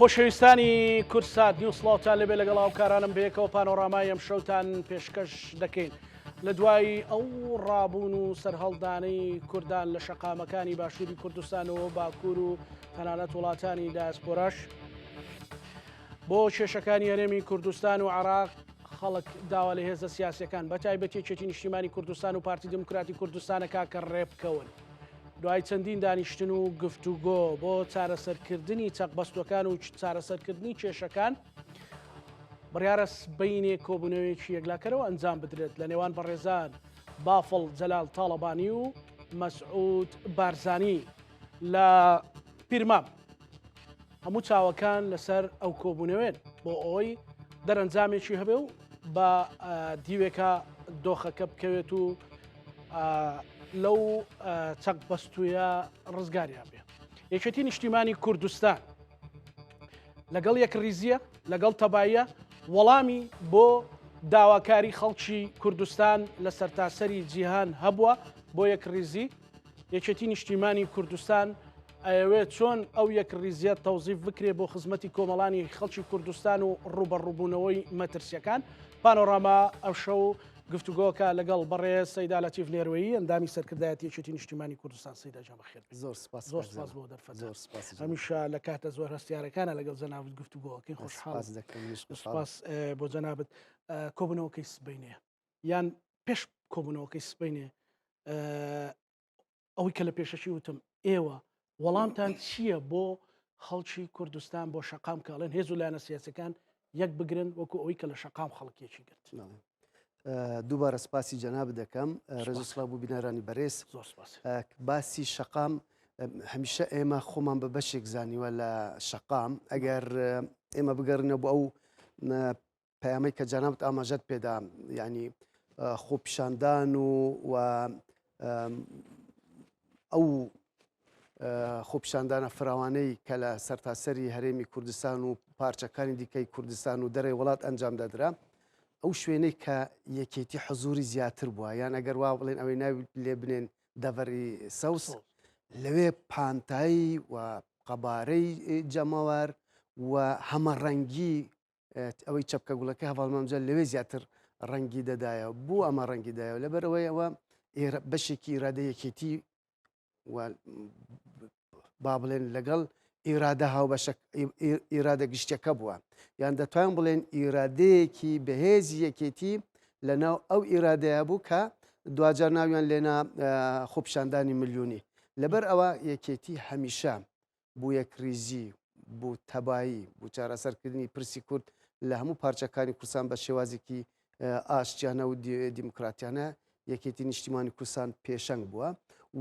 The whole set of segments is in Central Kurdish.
خۆشەویستانی کوردسات نیوز سڵاوتان لێبێ لەگەڵ هاوکارانم بەیەکەوە پانۆرامای ئەم شەوتان پێشکەش دەکەین. لە دوای ئەو ڕابوون و سەرهەڵدانەی کوردان لە شەقامەکانی باشووری کوردستانەوە باکوور و تەنانەت وڵاتانی دایسپۆراش بۆ کێشەکانی هەرێمی کوردستان و عراق خەڵک داوا لە هێزە سیاسەکان بە تایبەت یەکێتی نیشتیمانی کوردستان و پارتی دیموکراتی کوردستانەکە کە ڕێبکەون. دوای چەندین دانیشتن و گفتوگۆ بۆ چارەسەرکردنی چەقبەستوەکان و چارەسەرکردنی کێشەکان، بڕیارە سبەینێ کۆبوونەوەیەکی یەکلاکەرەوە ئەنجام بدرێت لە نێوان بەڕێزان بافڵ جەلال تاڵەبانی و مەسعود بارزانی لە پیرمام. هەموو چاوەکان لەسەر ئەو کۆبوونەوەن بۆ ئەوەی دەرەنجامێکی هەبێ و بە دیوێکە دۆخەکە بکەوێت و لەو چەق بەستوویە ڕزگاریان بێ. یەکێتی نیشتیمانی کوردستان لەگەڵ یەکڕیزییە، لەگەڵ تەباییە، وەڵامی بۆ داواکاری خەڵکی کوردستان لە سەرتاسەری جیهان هەبووە بۆ یەکڕیزی. یەکێتی نیشتیمانی کوردستان ئەیەوێت چۆن ئەو یەکڕیزییە تەوزیف بکرێ بۆ خزمەتی کۆمەڵانی خەڵکی کوردستان و ڕووبەڕووبوونەوەی مەترسییەکان. پانۆراما ئەمشەو گفتوگۆکە لەگەڵ بەڕێز سەیدا لەتیف نێروەیی ئەندامی سەرکردایەتی یەکێتی نیشتیمانی کوردستان. سەیدا گیان بەخێر بێی. زۆر سپاس زۆر کاک سپاس جەناب. بۆ دەرفەتە. زۆر سپاس جەناب. هەمیشە لە کاتە زۆر هەستیارەکانە لەگەڵ جەنابت گفتوگۆکەین. خۆشحاڵم. سپاس دەکەم، منیش خۆشحاڵم. سپاس بۆ جەنابت. کۆبوونەوەکەی سبەینێ یان پێش کۆبوونەوەکەی سبەینێ ئەوەی کە لە پێشەکی وتم ئێوە وەڵامتان چییە بۆ خەڵکی کوردستان بۆ شەقام کە ئەڵێن هێز و لایەنە سیاسەکان یەک بگرن وەکو ئەوەی کە لە شەقام خەڵکیەکی گرت؟ دووبارە سپاسی جەناب دەکەم، ڕێز و سڵاو بۆ بینەرانی بەرێز. زۆر سپاس. باسی شەقام هەمیشە ئێمە خۆمان بە بەشێک زانیوە لە شەقام. ئەگەر ئێمە بگەڕینەوە بۆ ئەو پەیامەی کە جەنابت ئاماژەت پێدا، یعنی خۆپیشاندان و و ئەو خۆپیشاندانە فراوانەی کە لە سەرتاسەری هەرێمی کوردستان و پارچەکانی دیکەی کوردستان و دەرەی وڵات ئەنجام دەدرا، ئەو شوێنەی کە یەکێتی حزوری زیاتر بووە، یان ئەگەر وا بڵێن ئەوەی ناوی لێ بنێن دەڤەری سەوز، لەوێ پانتایی و قەبارەی جەماوەر و هەمەڕەنگی ئەوەی چەپکە گوڵەکە هەڤاڵ مامجا لەوێ زیاتر ڕەنگی دەدایەوە. بۆ ئەمە ڕەنگی دایەوە؟ لەبەرەوەی ئەوە بەشێکی ئیرادە یەکێتی و با بڵێن لەگەڵ ئیرادە هاوبەشە ئیرادە گشتەکە بووە، یان دەتوان بڵێن ئیرادەیەکی بەهێزی یەکێتی لەناو ئەو ئیرادەیە بوو کە دواجار ناویان لێنا خۆپیشاندانی ملیۆنی. لەبەر ئەوە یەکێتی هەمیشە بۆ یەکریزی، بۆ تەبایی، بۆ چارەسەرکردنی پرسی کورد لە هەموو پارچەکانی کوردستان بە شێوازێکی ئاشتیانە و دیموکراتیانە یەکێتی نیشتیمانی کوردستان پێشەنگ بووە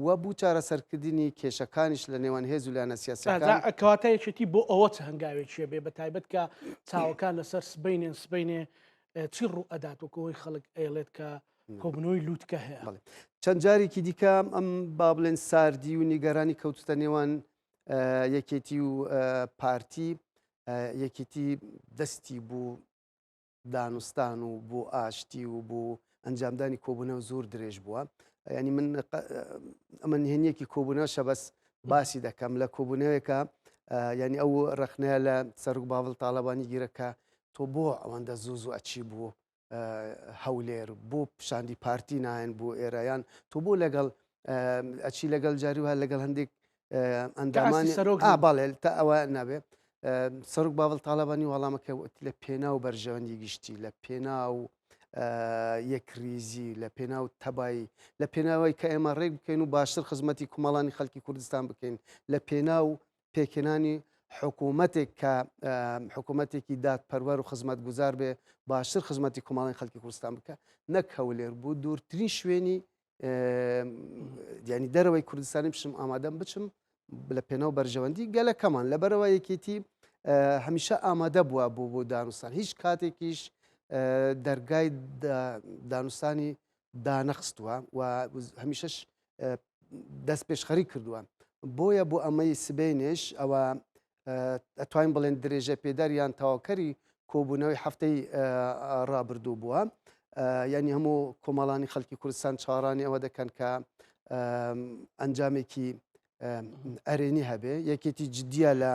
و بۆ چارەسەرکردنی کێشەکانیش لە نێوان هێز و لایەنە سیاسیەکان. کەواتە یەکێتی بۆ ئەوە چ هەنگاوێکیە بێ، بە تایبەت کە چاوەکان لەسەر سبەینێن، سبەینێ چی ڕوو ئەدات وەکو ئەوەی خەڵک ئەیڵێت کە کۆبوونەوەی لووتکە هەیە؟ چەند جارێکی دیکە ئەم با بڵێن ساردی و نیگەرانی کەوتتە نێوان یەکێتی و پارتی. یەکێتی دەستی بوو دانوستان و بۆ ئاشتی و بۆ ئەنجامدانی کۆبوونەوە زۆر درێژ بووە. ینی من ئەمە نهێنیەکی کۆبوونەوە شەبەس باسی دەکەم لە کۆبوونەوەیەکە، ینی ئەو ڕەخنەیە لە سەرک باڤڵ تاالبانی گیرە کە تۆ بۆ ئەوەندە زوو زوو ئەچی بوو هەولێر، بۆ پیشاندی پارتی نایەن بۆ ئێرەیان، تۆ بۆ لەگەڵ ئەچی لەگەڵ جاری وە لەگەڵ هەندێک ئەندامانی سەرۆک باڵێ تا ئەوە نابێ. سەرۆک باڤڵ تاالبانی وەڵامەکە لە پێناو بەرژەوەندی گشتی، لە پێناو یەکریزی، لە پێناو تەبایی، لە پێناوی کە ئێمە ڕێک بکەین و باشتر خزمەتی کومەڵانی خەڵکی کوردستان بکەین، لە پێناو پێکهێنانی حکوومەتێک کە حکوومەتێکی دادپەروەر و خزمەتگوزار بێ، باشتر خزمەتی کۆمەڵانی خەڵکی کوردستان بکە، نەک هەولێر بوو دوورترین شوێنی ینی دەرەوەی کوردستانی بچم، ئامادەم بچم لە پێناو بەرژەوەندی گەلەکەمان. لەبەرەوە یەکێتی هەمیشە ئامادە بووە بۆ بۆ دانوستان، هیچ کاتێکیش دەرگای دانوستانی دانەخستووە و هەمیشەش دەست پێشخەری کردووە. بۆیە بۆ ئەمەی سبەینێش ئەوە ئەتوانین بڵێن درێژە پێدەر یان تەواوکەری کۆبوونەوەی هەفتەی ڕابردوو بووە. یعنی هەموو کۆمەڵانی خەڵکی کوردستان چاڕانی ئەوە دەکەن کە ئەنجامێکی ئەرێنی هەبێ. یەکێتی جددیە لە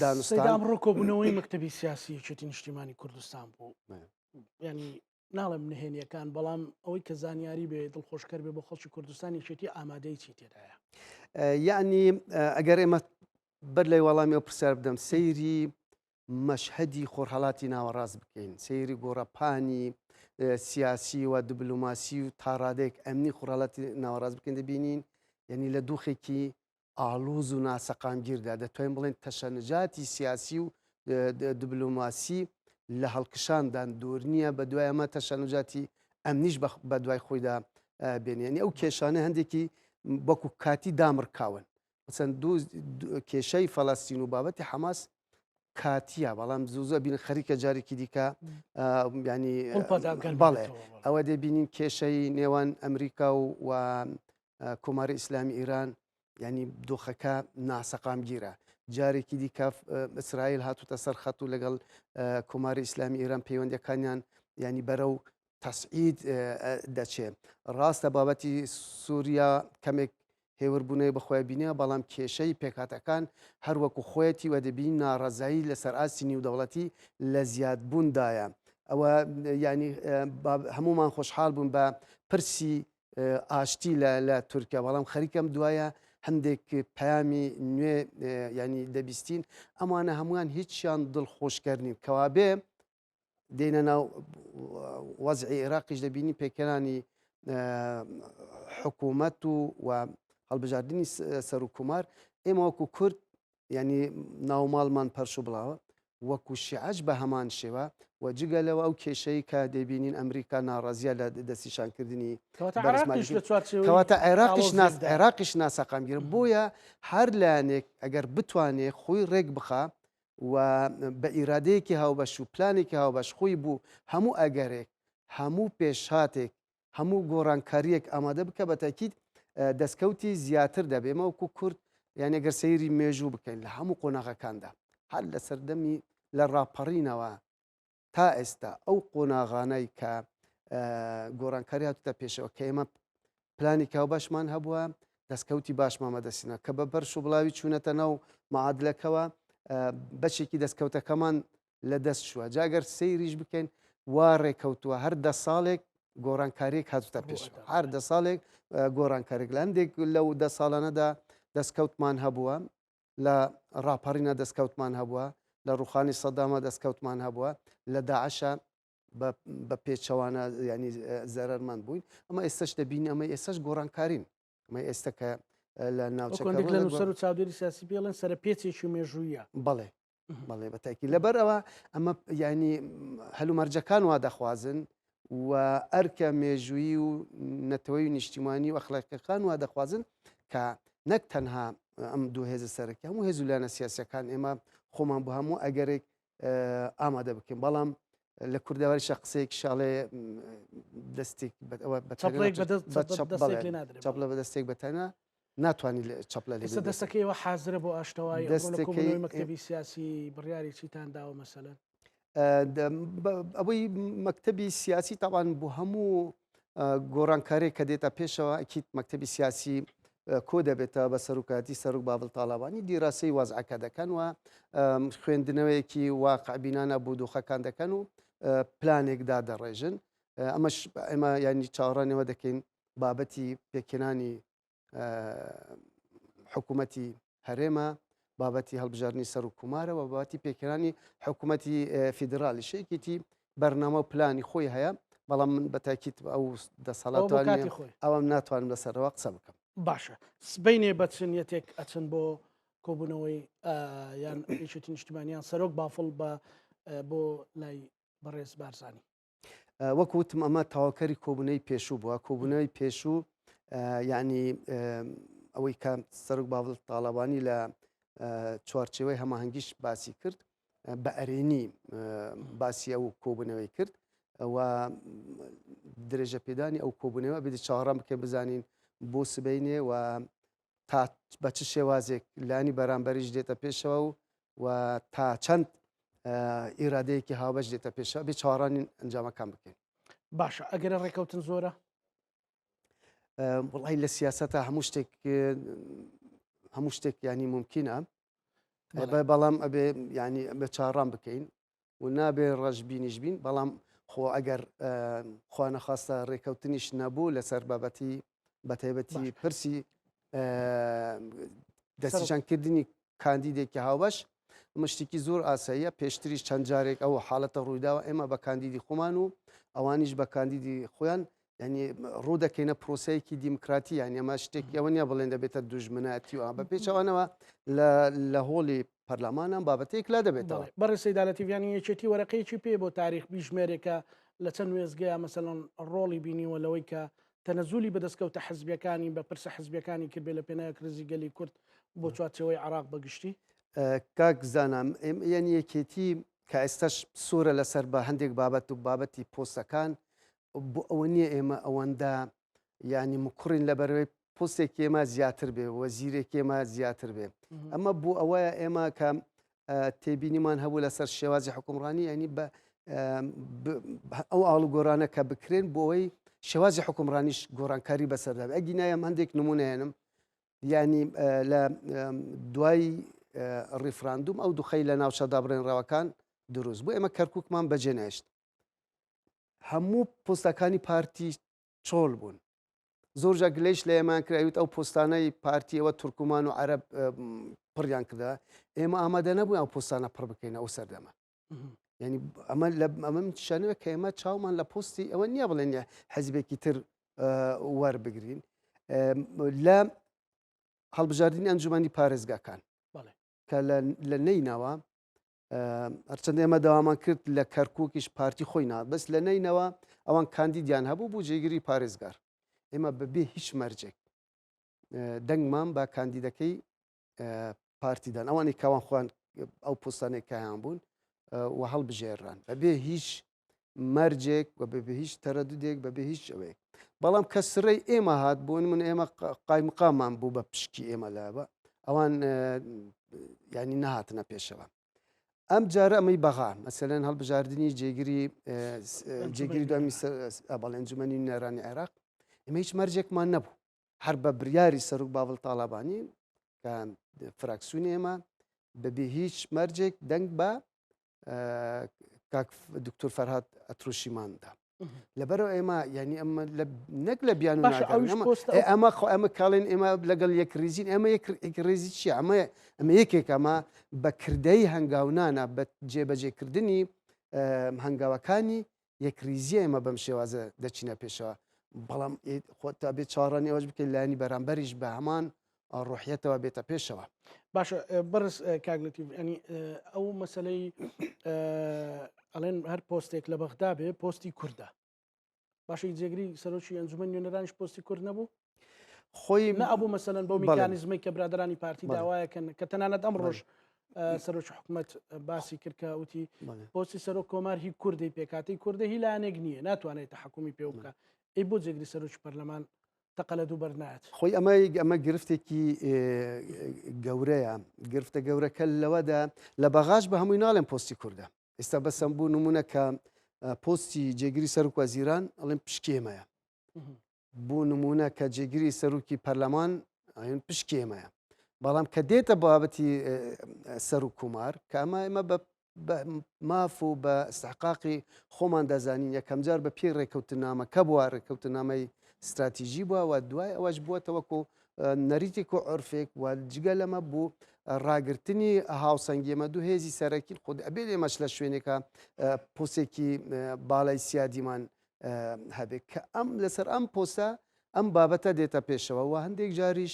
دانوستان. ئەمڕۆ کۆبوونەوەی مەکتەبی سیاسی یەکێتی نیشتیمانی کوردستان بوو ینی ناڵێم نهێنیەکان بەڵام ئەوەی کە زانیاری بێ دڵخۆشکەر بێ بۆ خەڵکی کوردستان یەکێتی ئامادەی چی تێدایە؟ یعنی ئەگەر ئێمە بەر لای وەڵامی ئەو پرسیار بدەم سەیری مەشهەدی خۆرهەڵاتی ناوەڕاست بکەین، سەیری گۆڕەپانی سیاسی و دبلۆماسی و تاڕادەیەک ئەمنی خۆرهەڵاتی ناوەڕاست بکەین دەبینین یعنی لە دوخێکی ئاڵۆز و ناسەقامگیردا دەتوانین بڵێن تەشەنجاتی سیاسی و دبلۆماسی لە هەڵکشاندان دوور نییە بە دوای ئەمە تەشەنجاتی ئەمنیش بە دوای خۆیدا بێنێنی ئەو کێشانە هەندێکی وەکو کاتی دامڕکاون مەسەن دوو کێشەی فەلەستین و بابەتی حەماس کاتیە بەڵام زوو زوو بین خەریکە جارێکی دیکە ینی بەڵێ ئەوە دەبینین کێشەی نێوان ئەمریکا و و کۆماری ئیسلامی ئیران ینی دۆخەکە ناسەقامگیرە جارێکی دیکە ئیسرائیل هاتوتە سەر خەت و لەگەڵ کۆماری ئیسلامی ئێران پەیوەندەکانیان ینی بەرەو تەسعید دەچێ. ڕاستە بابەتی سووریا کەمێک هێوربوونەوەی بەخۆی بینیوە، بەڵام کێشەی پێکهاتەکان هەر وەکو خۆیەتی و دەبینین ناڕەزایی لەسەر ئاستی نیودەوڵەتی لە زیادبووندایە. ئەوە یانی هەموومان خۆشحاڵ بوون بە پرسی ئاشتی لە تورکیا، بەڵام خەریکەم دوایە هەندێک پەیامی نوێ ینی دەبیستین، ئەمانە هەمووان هیچیان دڵخۆشکەر نین. کەوابێ دێنە ناو وەزعی عێراقیش دەبینی پێکهێنانی حکوومەت و و هەڵبژاردننی سەرکومار ئێمە وەکو کورد ینی ناوماڵمان پەرش و بڵاوە وەکو شیعەش بە هەمان شێوە و جگە لەوە ئەو کێشەی کە دەبینین ئەمریکا ناڕازیە لە دەستیشانکردنی کەواتە عێراقیش ناس عێراقیش ناسەقامگیر بۆیە هەر لایەنێک ئەگەر بتوانێت خۆی ڕێک بخا و بە ئیرادەیەکی هاوبەش و پلانێکی هاوبەش خۆی بوو هەموو ئەگەرێک، هەموو پێشهاتێک، هەموو گۆڕانکارییەک ئامادە بکە بە تەئکید دەستکەوتی زیاتر دەبێ. ئێمە وەکوو کورد یانی ئەگەر سەیری مێژوو بکەین لە هەموو قۆناغەکاندا هەر لە سەردەمی لە ڕاپەڕینەوە تا ئێستا ئەو قۆناغانەی کە گۆڕانکاری هاتوتە پێشەوە کە ئێمە پلانی کاوبەشمان هەبووە دەستکەوتی باشمان بەدەستینە کە بە بەرش و بڵاوی چوونەتە ناو معادلەکەوە بەشێکی دەستکەوتەکەمان لە دەست چووە جاگەر سەیریش بکەین وا ڕێکەوتووە هەر دە ساڵێک گۆڕانکاریێک هاتوتە پێش هەر دە ساڵێک گۆڕانکارێک لە هەندێک لەو دە ساڵانەدا دەستکەوتمان هەبووە لە ڕاپەڕینە دەستکەوتمان هەبووە، لە ڕووخانی سەدامە دەستکەوتمان هەبووە، لە داعشە بە پێچەوانە ینی زەرەرمان بووین ئەمە ئێستش دەبین ئەمە ئێستش گۆڕانکارین ئەمە ئێستا کە لە ناوچەکە لە نووسەر و چاودێری سیاسی پێڵێن سەرە پێچێکی مێژوویە بەڵێ بەڵێ بەتاکی لەبەر ئەوە ئەمە ینی هەلومەرجەکان وا دەخوازن و ئەرکە مێژوویی و نەتەوەی و نیشتیمانی و ئەخلاقیەکان وا دەخوازن کە نەک تەنها ئەم دوو هێزە سەرەکی هەموو هێز و لایەنە سیاسەکان ئێمە خۆمان بۆ هەموو ئەگەرێک ئامادە بکەین بەڵام لە کوردەواریشە قسەیەک شاڵێ دەستێک چەپڵە بە دەستێک بەتەنە ناتوانانی چەپلە لێ دەستەکەیەوە حازرە بۆ ئاشتەوای دەستەکەی مەکتەبی سیاسی بڕیاری چیتان داوە مەسەلەن ئەوەی مەکتەبی سیاسی تاوان بۆ هەموو گۆڕانکارێک کە دێتە پێشەوە ئەکییت مەکتەبی سیاسی کۆ دەبێتەوە بە سەرۆکاتی سەرۆک باڤڵ تاڵەبانی دیراسەی وەزعەکە دەکەن و خوێندنەوەیەکی واقعبینانە بۆ دۆخەکان دەکەن و پلانێک دادەڕێژن ئەمەش ئێمە ینی چاوەڕانەوە دەکەین بابەتی پێکهێنانی حکوومەتی هەرێمە، بابەتی هەڵبژاردنی سەرۆک کومارە و بابەتی پێکهێنانی حکوومەتی فیدراڵی شەیکێتی بەرنامە و پلانی خۆی هەیە بەڵام من بە تاکیت ئەو دەسەڵات ئەوەم ناتوانم لەسەرەوە قسە بکەم. باشە سبینێ بە چ نیەتێک ئەچن بۆ کۆبوونەوەی یان یەکێتی نیشتیمانیان سەرۆک بافڵ بە بۆ لای بەڕێز بارزانی؟ وەک وتم ئەمە تەواوکەری کۆبوونەوەی پێشوو بووە کۆبوونەوەی پێشوو یعنی ئەوەی کە سەرۆک باڤڵ تاڵەبانی لە چوارچێوەی هەماهەنگیش باسی کرد بە ئەرێنی باسی ئەو کۆبوونەوەی کرد و درێژە پێدانی ئەو کۆبوونەوە بێت چاوەڕان بکەین بزانین بۆ سبینێ و تا بە چ شێوازێک لانی بەرامبەریش دێتە پێشەوە و و تا چەند ئیرادەیەکی هاوبەش دێتە پێشەوە بێ چاوەڕانی ئەنجامەکان بکەین. باشە ئەگەرە ڕێکەوتن زۆرە؟ وڵی لە سیاسەتە هەموو شتێک هەموو شتێک ینی ممکنە. بەڵام ئەبێ ینی بە چاڕان بکەین و نابێ ڕەشبینیش بین، بەڵام خۆ ئەگەر خوا نەخواستە ڕێکەوتنیش نەبوو لەسەر بابەتی بەتایبەتی پرسی دەستنیشانکردنی کاندیدێکی هاوبەش ئەمە شتێکی زۆر ئاساییە پێشتریش چەند جارێک ئەو حاڵەتە ڕوویداوە ئێمە بە کاندیدی خۆمان و ئەوانیش بە کاندیدی خۆیان یعنی ڕوو دەکەینە پرۆسەیەکی دیموکراتی یعنی ئەمە شتێکی ئەوە نییە بڵێن دەبێتە دوژمنایەتی و بە پێچەوانەوە لە هۆڵی پەرلەمانە ئەم بابەتەیەک لا دەبێتەوە. بەڕێز سەیدا لەتیف یانی یەکێتی وەرەقەیەکی پێ بۆ تاریخ بیژمێرێکە لە چەند وێستگەیە مەسەلەن ڕۆڵی بینیوە لەوەی کە تەنەزولی بە دەستکەوتە حزبیەکانی بە پرسە حزبیەکانی کردبێ لە پێناو یەکڕیزی گەلی کورد بۆ چوارچێوەی عێراق بە گشتی؟ کاک زانا یانی یەکێتی کە ئێستاش سوورە لەسەر بە هەندێک بابەت و بابەتی پۆستەکان بۆ ئەوە نییە ئێمە ئەوەندە یعنی مکوڕین لە بەرەوەی پۆستێکی ئێمە زیاتر بێ وەزیرێکی ئێمە زیاتر بێ ئەمە بۆ ئەوەیە ئێمە کە تێبینیمان هەبوو لەسەر شێوازی حکومڕانی ینی بە ئەو ئاڵوگۆرانە کە بکرێن بۆ ئەوەی شێوازی حکومڕانیش گۆڕانکاری بەسەردا ئەگینایەم هەندێک نمونەیەنم یعنی لە دوای ڕیفراندوم ئەو دوخەی لە ناوچە دابڕێنراوەکان دروست بوو ئێمە کەرککمان بەجێ نێشت هەموو پۆستەکانی پارتی چۆل بوون زۆر جا گلەیش لە ئێمان کراویت ئەو پۆستانەی پارتیەوە تورکمان و عەرەب پڕیان کردە ئێمە ئامادە نەبوو ئەو پۆستانە پڕ بکەین ئەو سەردەمە یعنی ئەمە لە ئەمە شانەوە کە ئێمە چاومان لە پۆستی ئەوە نییە بڵێن حزبێکی تر وەربگرین لە هەڵبژاردننی ئەنجومی پارێزگاکان کە لە نەینەوە هەرچەند ئێمە داوامان کرد لە کەرکووکیش پارتی خۆی نات بەس لە نەینەوە ئەوان کاندیدیان هەبوو بوو جێگیری پارێزگار ئێمە بەبێ هیچ مەرجێک دەنگمان بە کاندیدەکەی پارتیدان ئەوانی کاوان خۆیان ئەو پۆستانێک کایان بوون و هەڵبژێران بەبێ هیچ مەرجێک و بەبێ هیچ تەرەدودێک بەبێ هیچ ئەوەیەک بەڵام کە سرەی ئێمە هات بوون من ئێمە قایمقامان بوو بە پشکی ئێمە لابە ئەوان ینی نەهاتنە پێشەوە ئەم جارە ئەمەی بەغا مەسەلەن هەڵبژاردننی جێگری جێگری دومی بەڵێ ئەنجومەنی نوێنەرانی عێراق ئێمە هیچ مەرجێکمان نەبوو هەر بە بریاری سەرۆک باڤڵ تاڵەبانی کە فراکسیۆنی ئێمە بەبێ هیچ مەرجێک دەنگ بە کاک دکتۆر فەرهاد ئەتروشیماندا لەبەرەوە ئێمە یعنی ئەمە نەک لە بیان ئەمە خۆ ئەمە کاڵێن ئێمە لەگەڵ یەک ریزین ئەمە یەک ریزی چی ئەمە ئەمە یەکێک ئەمە بە کردەی هەنگاونانە بە جێبەجێکردنی هەنگاوەکانی یەکریزیە ئێمە بەم شێوازە دەچینە پێشەوە بەڵام خۆتا بێ چاڕانی ئەوەش بکەین لایەنی بەرامبەریش بە هەمان ڕۆحیەتەوە بێتە پێشەوە. باشە بەڕێز کاک لەتیف ینی ئەو مەسلەی ئەڵێن هەر پۆستێک لە بەغدا بێ پۆستی کوردە باشە جێگری سەرۆکی ئەنجومەن نوێنەرانیش پۆستی کورد نەبوو خۆی نە ئەبوو مەسەلەن بەو میکانیزمەی کە برادرانی پارتی داوایەکەن کە تەنانەت ئەم ڕۆژ سەرۆکی حکومەت باسی کرد کە وتی پۆستی سەرۆک کۆمار هی کوردی پێکاتی کوردە هی لایەنێک نییە ناتوانێت تحکومی پێ بکە ئەی بۆ جێگری سەرۆکی پەرلەمان تەقە لە دوو بەرنایەت. خۆی ئەمە ئەمە گرفتێکی گەورەیە گرفتە گەورەکە لەوەدا لە بەغاش بە هەمووی ناڵێن پۆستی کوردە ئێستا بەسەم بوو نمونە کە پۆستی جێگری سەرک وەزیران ئەڵێن پشکی ئێمەیە بۆ نمونە کە جێگری سەرۆکی پەرلەمان ئەڵێن پشکی ئێمەیە بەڵام کە دێتە بابەتی سەرک کومار کە ئەمە ئێمە بە بە ماف و بە ئیستحقاقی خۆمان دەزانین، یەکەمجار بە پێی ڕێککەوتننامەکە بووە، ڕێککەوتننامەی ستراتیژی بووە و دوای ئەوەش بووەتە وەکو نەریتێک و عورفێک و جگە لەمە بوو ڕاگرتنی هاوسەنگی ئێمە دوو هێزی سەرەکین خود ئەبێت ئێمەش لە شوێنێکە پۆستێکی باڵای سیادیمان هەبێت کە ئەم لەسەر ئەم پۆستە ئەم بابەتە دێتە پێشەوە و هەندێک جاریش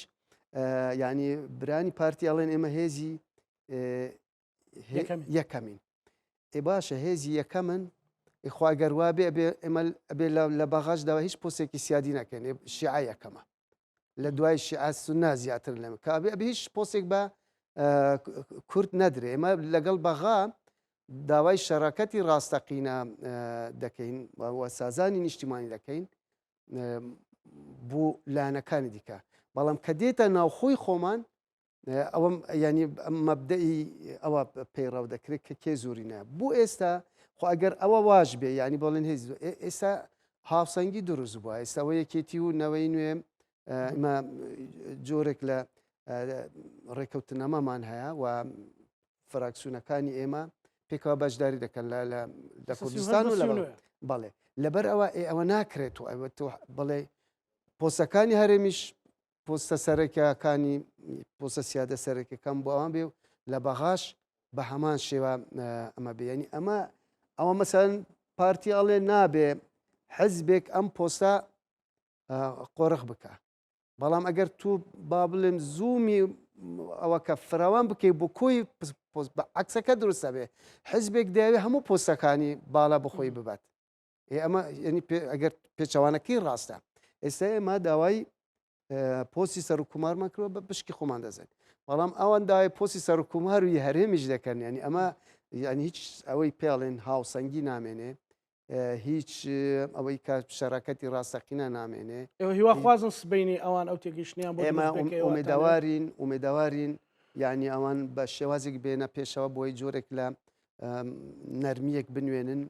یعنی برانی پارتی ئەڵێن ئێمە هێزی یەکەمین ئێ باشە هێزی یەکەمن خوا گەر وا بێ ئەبێ ئێمە ئەبێ لە بەغاش داوا هیچ پۆستێکی سیادی نەکەین شیعە یەکەمە لە دوای شیعە سوننا زیاتر لەمە کە ئەبێ ئەبێ هیچ پۆستێک بە کورد نەدرێ ئێمە لەگەڵ بەغا داوای شەراکەتی ڕاستەقینە دەکەین و سازانی نیشتیمانی دەکەین بۆ لایەنەکانی دیکە بەڵام کە دێتە ناوخۆی خۆمان ئەوەم ینی مەبدەئی ئەوە پەیڕەو دەکرێت کە کێ زۆرینە بۆ ئێستا خۆ ئەگەر ئەوە واش بێ ینی بڵێن هێز ئێستا هاوسەنگی دروست بووە ئێستاوە یەکێتی و نەوەی نوێ ئمە جۆرێک لە ڕێکەوتنەمەمان هەیە و. فراکسیونەکانی ئێمە پێکەوە بەشداری دەکەن لە لە کوردستان و لە بەڵێ لەبەر ئەوە ئەوە ناکرێت و ئەوە تۆ بڵێ پۆستەکانی هەرێمیش پۆستە سەرەکیەکانی پۆستە سیادە سەرەکیەکان بۆ ئەوان بێ و لە بەغاش بە هەمان شێوە ئەمە بێ ینی ئەمە ئەوە مەسەن پارتی ئەڵێ نابێ حزبێک ئەم پۆستە قۆرخ بکە بەڵام ئەگەر تو با بڵێم زوومی ئەوە کە فراوان بکەی بۆ کۆی پۆست بە عکسەکە دروستە بێ حزبێک دەیەوێ هەموو پۆستەکانی باڵا بخۆی ببات ئێ ئەمە یعنی ئەگەر پێچەوانەکەی ڕاستە ئێستا ئێمە داوای پۆستی سەرکومارمان کردوە بە پشکی خۆمان دەزن بەڵام ئەوان داوای پۆستی سەرکومار و هەرێمیش دەکەن ینی ئەمە یعنی هیچ ئەوەی پێڵێن هاوسەنگی نامێنێ هیچ ئەوەی کە شەراکەتی ڕاستەقینە نامێنێ. ئێوە هیواخوازن سبەینێ ئەوان ئەو تێگەیشتنەیان بۆ ئێمە ئومێدەوارین ئومێدەوارین یعنی ئەوان بە شێوازێک بێنە پێشەوە بۆی جۆرێک لە نەرمیەک بنوێنن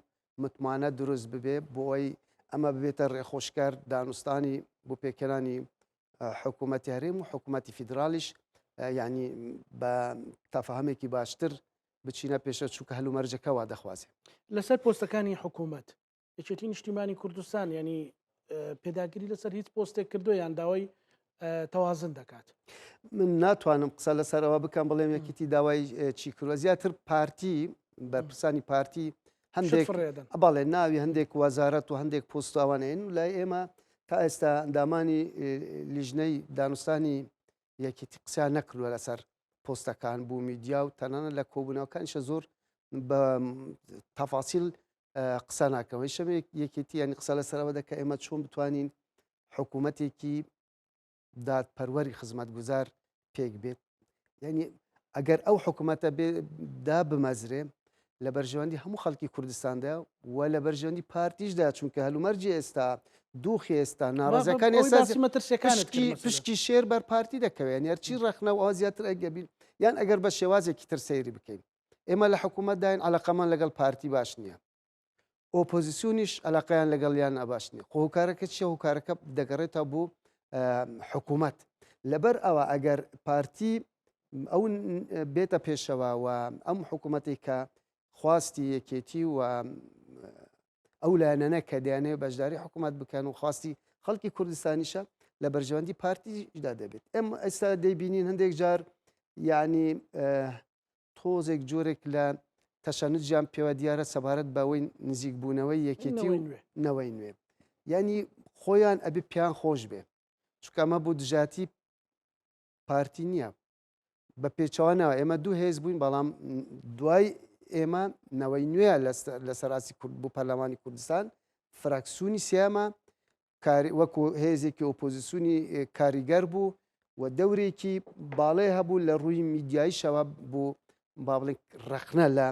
متمانە دروست ببێ بۆی ئەمە ببێتە ڕێخۆشکەر دانوستانی بۆ پێکهێنانی حکوومەتی هەرێم و حکوومەتی فیدراڵیش یعنی بە تەفاهمێکی باشتر بچینە پێشە چونکە هەلومەرجەکە وا دەخوازێ. لەسەر پۆستەکانی حکوومەت یەکێتی نیشتیمانی کوردستان ینی پێداگری لەسەر هیچ پۆستێک کردو یان داوای تەوازن دەکات؟ من ناتوانم قسە لەسەرەوە بکەم بڵێم یەکێتی داوای چی کردوە زیاتر پارتی بەرپرسانی پارتی هەندێک بەڵێ ناوی هەندێک وەزارەت و هەندێک پۆستاوانەیەن و لای ئێمە تا ئێستا ئەندامانی لیژنەی دانوستانی یەکێتی قسەیان نەکردووە لەسەر پۆستەکان بۆ میدیا و تەنانەت لە کۆبوونەوەکانیشە زۆر بە تەفاسیل قسە ناکەەوەی شەمێک یەکێتی ینی قسە لەسەرەوە دەکە ئێمە چۆن بتوانین حکوومەتێکی دادپەروەری خزمەتگوزار پێک بێت یعنی ئەگەر ئەو حکوومەتە دا بمەزرێ لە بەرژەوەندی هەموو خەڵکی کوردستاندا و لە بەرژەوەندی پارتیشدا چونکە هەلومەرجی ئێستا دوخی ئێستا ناڕازەکان ئێستا پشکی شێر بەر پارتی دەکەوێت هەرچی ڕەخنە و ئەوە زیاتر ئەگەبین یان ئەگەر بە شێوازێکی تر سەیری بکەین ئێمە لە حکوومەتداین علاقەمان لەگەڵ پارتی باش نییە ئۆپۆزیسیۆنیش علاقەیان لەگەڵیان باش نییە خۆ هۆکارەکە چیە هۆکارەکە دەگەڕێتەوە بۆ حکوومەت لەبەر ئەوە ئەگەر پارتی ئەو بێتە پێشەوە و ئەم حکوومەتێک کە خواستی یەکێتی و ئەو لایەنانە کە دەیانەوێت بەشداری حکوومەت بکەن و خواستی خەڵکی کوردستانیشە لە بەرژەوەندی پارتیشدا دەبێت ئەم ئێستا دەیبینین هەندێک جار یعنی تۆزێک جۆرێک لە تەشەنجیان پێوە دیارە سەبارەت بەوەی نزیکبوونەوەی یەکێتی و نەوەی نوێ یعنی خۆیان ئەبێ پیان خۆش بێ چونکە ئەمە بۆ دژاتی پارتی نییە بە پێچەوانەوە ئێمە دوو هێز بووین بەڵام دوای ئێمە نەوەی نوێ لە سەراسی کورد بۆ پەرلەمانی کوردستان فراکسیونی سیامە وەکو هێزێکی ئۆپۆزیسیۆنی کاریگەر بوو و دەورێکی باڵێ هەبوو لە ڕووی میدیاییشەوە بۆ با بڵێن ڕەخنە لە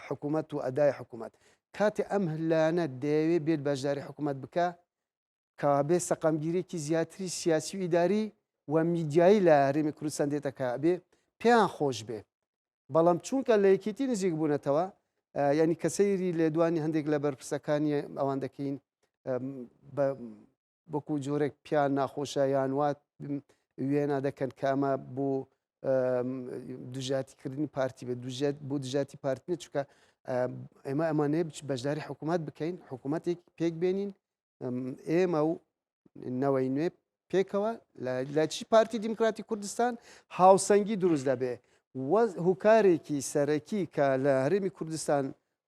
حکوومەت و ئەدای حکوومەت کاتێ ئەم لایەنە دەیەوێ بێت بەشداری حکوومەت بکە کەوابێ سەقامگیریەکی زیاتری سیاسی و ئیداری و میدیایی لە هەرێمی کوردستان دێتە کابێ پێیان خۆش بێ بەڵام چونکە لە یەکێتی نزیک بوونەتەوە ینی کە سەیری لێدوانی هەندێک لە بەرپرسەکانی ئەوان دەکەین وەکو جۆرێک پیان ناخۆشە یان وات وێنا دەکەن کە ئەمە بۆ دژاتیکردنی پارتی بێت دژێت بۆ دژاتی پارتی چکە ئێمە ئەمانەیە بەشداری حکوومەت بکەین حکوومەتێک پێک بێنین ئێمە و نەوەی نوێ پێکەوە لە چی پارتی دیموکراتی کوردستان هاوسەنگی دروست دەبێ هوکارێکی سەرەکی کە لە هەرێمی کوردستان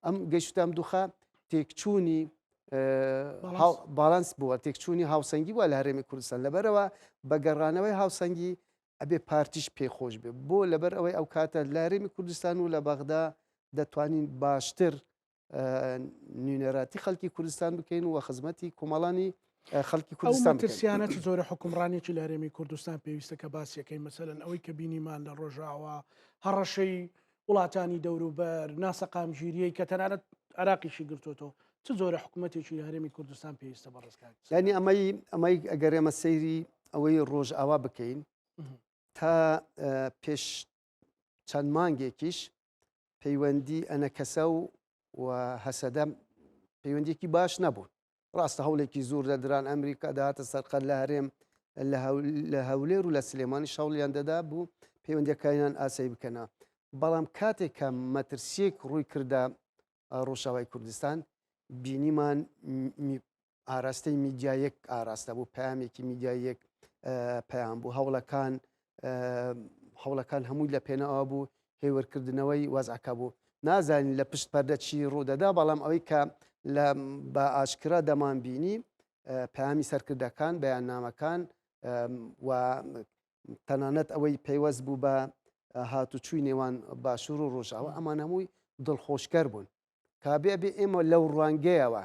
ئەم گەشتام دوخە تێکچوونی باڵانس بووە تێکچوونی هاوسەنگی بووە لە هەرێمی کوردستان لەبەرەوە بە گەڕانەوەی هاوسەنگی ئەبێ پارتیش پێخۆش بێ بۆ لەبەر ئەوەی ئەو کاتە لە هەرێمی کوردستان و لە بەغدا دەتوانین باشتر نوێنەراتی خەڵکی کوردستان بکەین و خزمەتی کۆمەڵانی خەڵکی کوردستان بکەین. ترسیانە چ جۆرە حکومڕانێکی لە هەرێمی کوردستان پێویستە کە باسیەکەی مەسەلەن ئەوەی کە بینیمان لە ڕۆژاوا هەڕەشەی وڵاتانی دەوروبەر ناسەقامگیریەی کە تەنانەت عراقیشی گرتوێتەوە چ جۆرە حکوومەتێکی لە هەرێمی کوردستان پێویستە بەڕێزکات ینی ئەمەی ئەمەی ئەگەر ئێمە سەیری ئەوەی ڕۆژئاوا بکەین تا پێش چەند مانگێکیش پەیوەندی ئەنەکەسە و و هەسەدە پەیوەندیەکی باش نەبوون ڕاستە هەوڵێکی زۆر دەدران ئەمریکا دەهاتە سەرقەت لە هەرێم لە هەولێر و لە سلێمانی شەوڵیان دەدا بوو پەیوەندیەکانیان ئاسایی بکەنە. بەڵام کاتێک کە مەترسیەک ڕووی کردە ڕۆژاوای کوردستان بینیمان ئاراستەی میدیا یەک ئاراستە بوو پامێکی میدیا یەک پەیام بوو هەوڵەکان هەوڵەکان هەمووی لە پێناوە بوو هێورکردنەوەی وەزعەکە بوو نازانین لە پشت پەردە چی ڕوودەدا بەڵام ئەوەی کە لە بە ئاشکرا دەمان بینی پەیامی سەرکردەکان بەیاننامەکان و تەنانەت ئەوەی پەیوەست بوو بە هاتوچوی نێوان باشوور و ڕۆژاوا ئەمان هەمووی دڵخۆشکەر بوون کابێ بێ ئێمە لەو ڕوانگەیەوە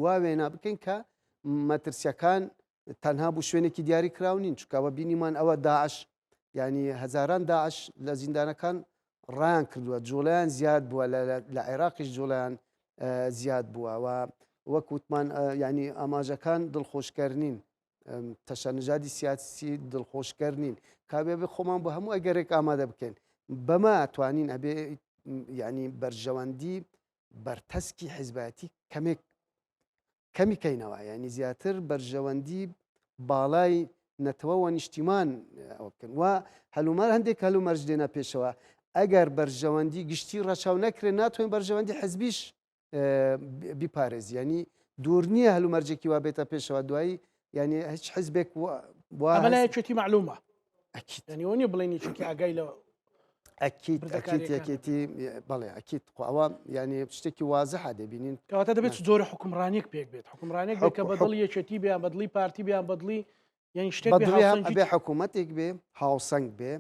وا وێنا بکەین کە مەترسیەکان تەنها بۆ شوێنێکی دیاری کراو نین چکەوە بینیمان ئەوە داعش ینی هەزاران داعش لە زیندانەکان ڕایان کردووە جوڵیان زیاد بووە لە عێراقیش جوڵیان زیاد بووە و وەک وتمان ینی ئاماژەکان دڵخۆشکەر نین تەشەنجادی سیاسی دڵخۆشکەر نین کابێ بێ خۆمان بۆ هەموو ئەگەرێک ئامادە بکەین بەمە توانین ئەبێ ینی بەرژەوەندی بەرتەسکی حیزبایەتی کەمێک کەمی کەینەوە ینی زیاتر بەرژەوەندی باڵای نەتەوە و نیشتیمان ئەوە بکەن و هەلومەر هەندێک هەلومەرج دێنە پێشەوە ئەگەر بەرژەوەندی گشتی ڕەچاو نەکرێت ناتوانین بەرژەوەندی حزبیش بیپارێز ینی دوور نییە هەلومەرجێکی وا بێتە پێشەوە دوایی ینی هیچ حزبێک یەکێتی معلومە ئەکید ینی نیە بڵێن یەکێتی ئاگای لە ئەکید ئەکید یەکێتی بەڵێ ئەکید ئەوە ینی شتێکی وازحە دەبینین کەواتە دەبێت جۆرە حکومڕانێک پێک بێت حکومڕانێک کە بەدڵی یەکێتی بیان بەدڵی پارتی بیان بەدڵی یعنی شتێک بێ حکوومەتێک بێ هاوسەنگ بێ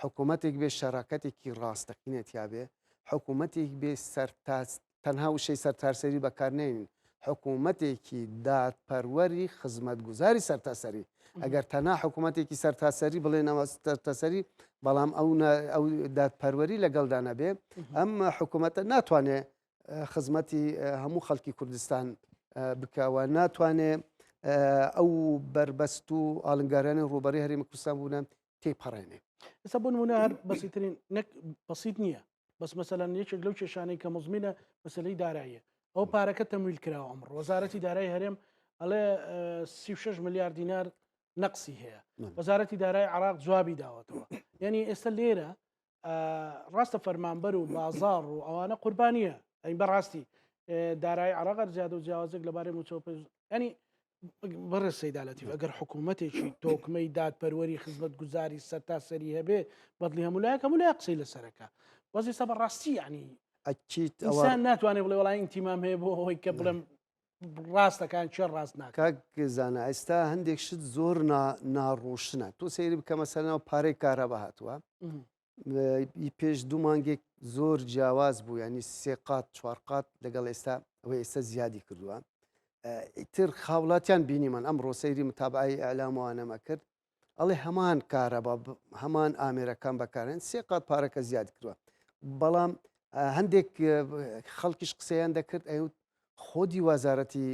حکوومەتێک بێ شەراکەتێکی ڕاستەقینە تیا بێ حکوومەتێک بێ سەرتاس تەنها وشەی سەرتاسەری بەکارنێنین حکوومەتێکی دادپەروەری خزمەتگوزاری سەرتاسەری ئەگەر تەنها حکوومەتێکی سەرتاسەری بڵێنەوە سەرتاسەری بەڵام ئەو ئەو دادپەروەری لەگەڵدا نەبێ ئەم حکوومەتە ناتوانێ خزمەتی هەموو خەڵکی کوردستان بکەوە ناتوانێ ئەو بەربەست و ئاڵنگارانی ڕووبەری هەرێمی کوردستان بوونە تێپەڕێنێ. ئێستا بۆ نمونە هەر بەسیترین نەک بەسیت نییە بەس مەسەلەن یەکێک لەو کێشانەی کە مزمینە مەسلەی داراییە ئەو پارەکە تەمویل کراوە ئەمڕۆ وەزارەتی دارای هەرێم ئەڵێ 36 ملیار دینار نەقسی هەیە وەزارەتی دارای عراق جوابی داوەتەوە یعنی ئێستا لێرە ڕاستە فەرمانبەر و بازار و ئەوانە قوربانیە ئەین بەڕاستی دارای عراق زیاد و جیاوازێک لەبارەی موچە ینی بەڕێز سەیدا لەتیف ئەگەر حکوومەتێکی تۆکمەی دادپەروەری خزمەتگوزاری سەرتاسەری هەبێ بەدڵی هەموو لایەک هەموو لایەک قسەی لەسەرەکە بەس ئێستا بەڕاستی یعنی ئەکید ئینسان ناتوانێت بڵێ وڵای ئینتیمام هەیە بۆ ئەوەی کە بڵێم ڕاستەکان چێ ڕاست ناکە کاک زانا ئێستا هەندێک شت زۆر ناڕۆشنە تۆ سەیری بکە مەسەلەن پارەی کارەبا هاتووە ئی پێش دوو مانگێک زۆر جیاواز بوو ینی سێ قات چوار قات لەگەڵ ئێستا ئەوەی ئێستا زیادی کردووە ئیتر خاوڵاتیان بینیمان ئەم ڕۆسەیری متابعی ئەلاموانەمە کرد ئەڵێ هەمان کارەبا هەمان ئامێرەکان بەکارێن سێ قات پارەکە زیاد کردووە بەڵام هەندێک خەڵکیش قسەیان دەکرد ئەوت خۆدی وەزارەتی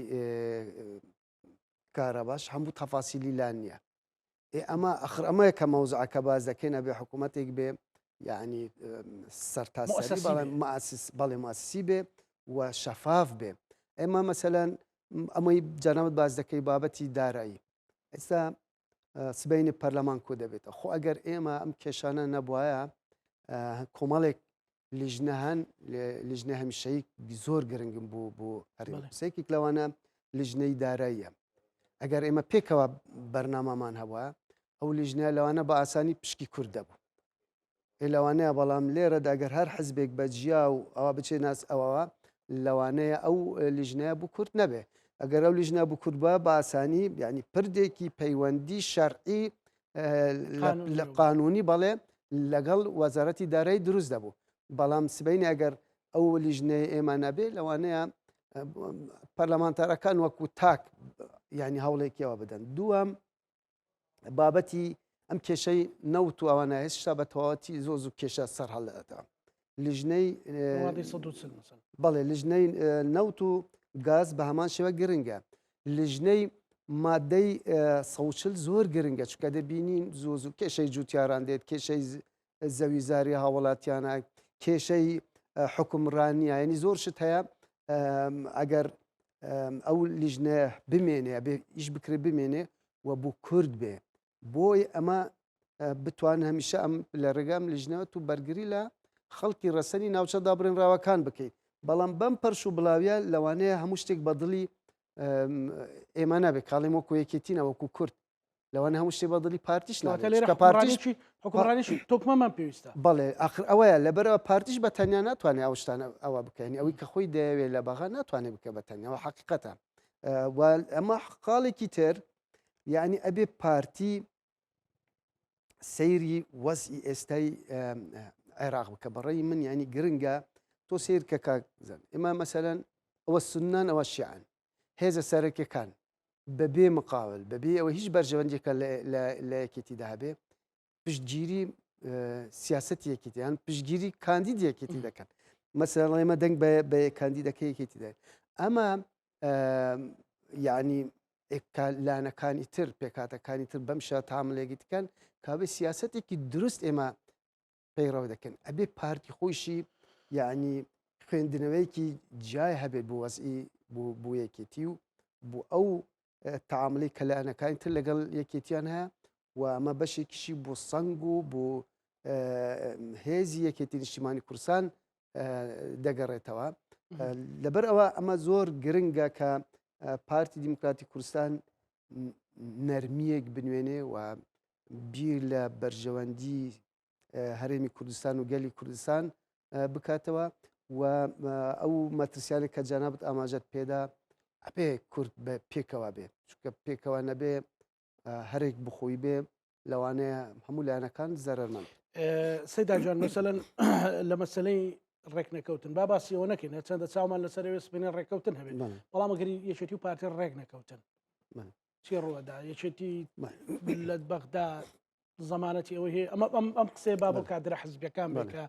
کارەباش هەموو تەفاسیلی لا نییە ئێ ئەمە ئەخر ئەمەیە کە مەوزعەکە باس دەکەین ئەبێ حکوومەتێک بێ یعنی سەرتاسەری بەڵێ مؤسس بەڵێ مؤسسی بێ و شەفاف بێ ئێمە مەسەلەن ئەمەی جەنابت باس دەکەی بابەتی دارایی ئێستا سبینی پەرلەمان کۆ دەبێتەوە خۆ ئەگەر ئێمە ئەم کێشانە نەبواە کۆمەڵێک لیژنە هەن لیژنە هەمیشەیی زۆر گرنگم بوو بۆ هەرێم سێکێک لەوانە لیژنەی داراییە ئەگەر ئێمە پێکەوە بەرنامەمان هەبووە ئەو لیژنە لەوانە بە ئاسانی پشکی کورد دەبوو ئێ لەوانەیە بەڵام لێرە داگەر هەر حزبێک بە جیا و ئەوە بچێ ناس ئەوەوە لەوانەیە ئەو لیژنەیە بوو کورد نەبێ ئەگەر ئەو لیژنە بوو کورد بە بە ئاسانی یعنی پردێکی پەیوەندی شەرعی لە قانونی بەڵێ لەگەڵ وەزارەتی دارایی دروست دەبوو بەڵام سبینی ئەگەر ئەو لیژنەیە ئێمە نەبێ لەوانەیە پەرلەمانتارەکان وەکو تاک ینی هەوڵێکیەوە بدەن دووەم بابەتی ئەم کێشەی نەوت و ئەوانە هێشتا بە تەواوەتی زۆ زوو کێشە سەر هەڵدەداتەوە لیژنەی بەڵێ لیژنەی نەوت و گاز بە هەمان شێوە گرنگە لیژنەی مادەی سەوچل زۆر گرنگە چکە دەبینین زۆ زوو کێشەی جوتیاران دێت کێشەی زەوی زاری هاوڵاتیانە کێشەی حکومڕانیە ینی زۆر شت هەیە ئەگەر ئەو لیژنەیە بمێنێ بێ ئیش بکرێ بمێنێ و بۆ کورد بێ بۆی ئەمە بتوان هەمیشە ئەم لە ڕێگام لیژنەوە تو بەرگری لە خەڵکی ڕەسەنی ناوچە دابڕێنراوەکان بکەیت بەڵام بەم پەرش و بڵاویە لەوانەیە هەموو شتێک بە دڵی ئێمە نابێت کاڵیم وەکو یەکێتی نەوەکو کورد لەوانە هەموو شتێ بە دڵی پارتیش نابێت کە پارتیش حکومڕانیشی تۆکمەمان پێویستە. بەڵێ ئاخر ئەوەیە لەبەرەوە پارتیش بە تەنیا ناتوانێت ئەو شتانە ئەوە بکەنی ئەوەی کە خۆی دەیەوێت لە بەغا ناتوانێت بکە بە تەنیا حقیقەتە ئەمە خاڵێکی تر یعنی ئەبێ پارتی سەیری وەزعی ئێستای عێراق بکە بەڕێی من ینی گرنگە تۆ سیر کە کاک زەن ئێمە مەسەلەن ئەوە سنان ئەوە شیعن هێزە سەرەکیەکان بەبێ مقاول بەبێ ئەوە هیچ بەرژەوەندیەکە لە یەکێتیدا هەبێ پشتگیری سیاسەتی یەکێتیان پشتگیری کاندید یەکێتی دەکەن مەسەڵ ئێمە دەنگ بە کاندیدەکە یەکێتی دەێت ئەمە یعنی لانەکانی تر پێکاتەکانی تر بەم شە تاملێکی دکەن کابێ سیاستێکی دروست ئێمە پەیڕەو دەکەن ئەبێ پارتی خۆیشی یعنی خوێندنەوەیەکی جیای هەبێت بۆ وەزئی بۆ یەکێتی و بۆ ئەو تعاملی کە لایەنەکانی تر لەگەڵ یەکێتیان هەیە و ئەمە بەشێکیشی بۆ سەنگ و بۆ هێزی یەکێتی نیشتیمانی کوردستان دەگەڕێتەوە لەبەر ئەوە ئەمە زۆر گرنگە کە پارتی دیموکراتی کوردستان نەرمیەک بنوێنێ و بیر لە بەرژەوەندی هەرێمی کوردستان و گەلی کوردستان بکاتەوە و ئەو مەترسیانە کە جانابت ئاماژەت پێدا ئەبێ کورد بە پێکەوە بێ چونکە پێکەوە نەبێ هەرێک بخۆی بێ لەوانەیە هەموو لایەنەکان زەرەرمەند. سەیدا جان مەسەلەن لە مەسلەی ڕێک نەکەوتن با باسی ئەوە نەکەین هەرچەندە چاومان لەسەر ئەوێ سبەینێ ڕێککەوتن هەبێت بەڵام ئەگەر یەکێتی و پارتی ڕێک نەکەوتن چی ڕووەدا یەکێتی لە بەغدا زەمانەتی ئەوەی هەیە ئەمە ئەم ئەم قسەیە با بۆ کادرە حزبیەکان بێت کە